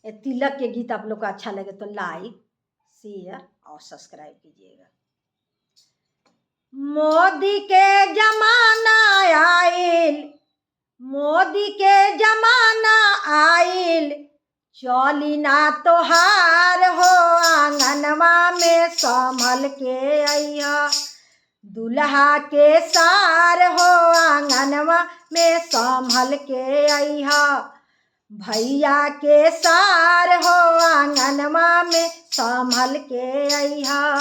ये तिलक के गीत आप लोग को अच्छा लगे तो लाइक, शेयर और सब्सक्राइब कीजिएगा। मोदी के जमाना आइल, मोदी के जमाना आइल, चली ना तोहार हो आंगनवा में संभल के अइहा, दुल्हा के सार हो आंगनवा में संभल के अइहा, भैया के सार हो आंगनवा में संभल के अइहा।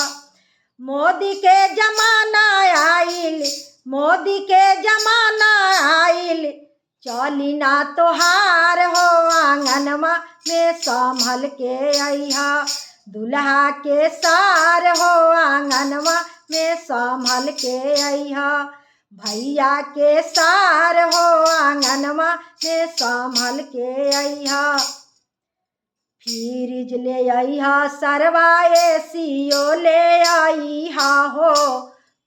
मोदी के जमाना आइल, मोदी के जमाना आइल, चली ना तोहार हो आंगनवा में संभल के अइहा, दुल्हा के सार हो आंगनवा में संभल के अइहा, भैया के सार हो आंगनवा में संभल के अइहा। फ्रिज ले अइहा सरवा, एसीओ ले अइहा हो,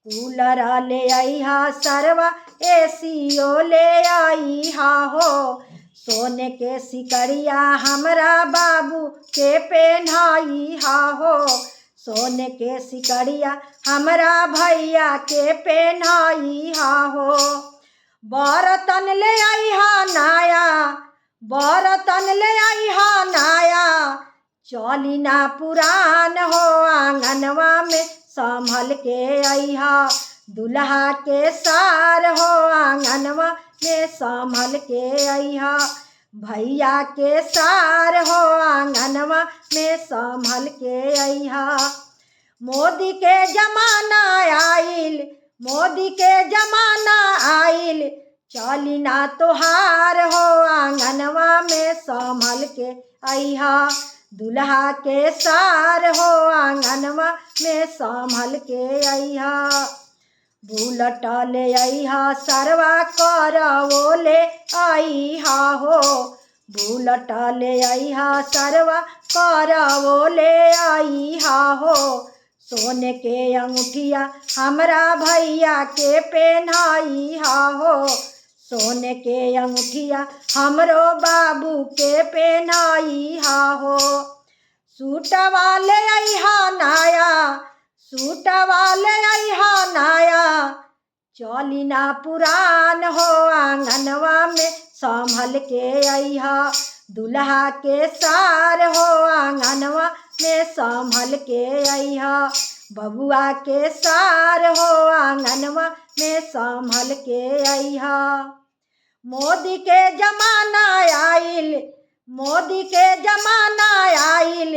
कूलर ले अइहा सरवा, एसीओ ले अइहा हो, सोने के सिकरिया हमरा बाबू के पेन्हइहा हो, सोने के सिकरिया हमरा भैया के पेन्हइहा हो। बरतन ले अइहा नाया, बरतन ले अइहा नाया, चली ना पुरान हो आंगनवा में संभल के अइहा, दुल्हा के सार हो आंगनवा में संभल के अइहा, भैया के सार हो आंगनवा में संभल के अइहा। मोदी के जमाना आइल, मोदी के जमाना आइल, चली ना तोहार हो आंगनवा में संभल के अइहा, दुल्हा के सार हो आंगनवा में संभल के अइहा। बुलट ले अइहा सरवा करवो ले अइहा हो, बुलट ले अइहा सरवा करवो ले अइहा हो, सोने के अंगूठिया हमरा भैया के पेन्हइहा हो, सोने के अंगूठिया हमरो बाबू के पेन्हइहा हो। सूटवा ले अइहा नाया, सूटवा ले अइहा नाया, चली ना पुरान हो आंगनवा में संभल के अइहा, दुल्हा के सार हो आंगनवा में संभल के अइहा, बबुआ के सार हो आंगनवा में संभल के अइहा। मोदी के जमाना आइल, मोदी के जमाना आइल,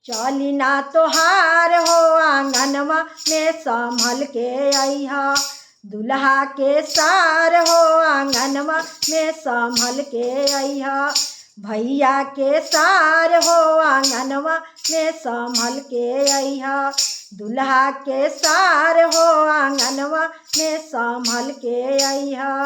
चली ना तोहार हो आंगनवा में संभल के अइहा, दुल्हा के सार हो आंगनवा में संभल के अइहा, भैया के सार हो आंगनवा में संभल के अइहा, दुल्हा के सार हो आंगनवा में संभल के अइहा।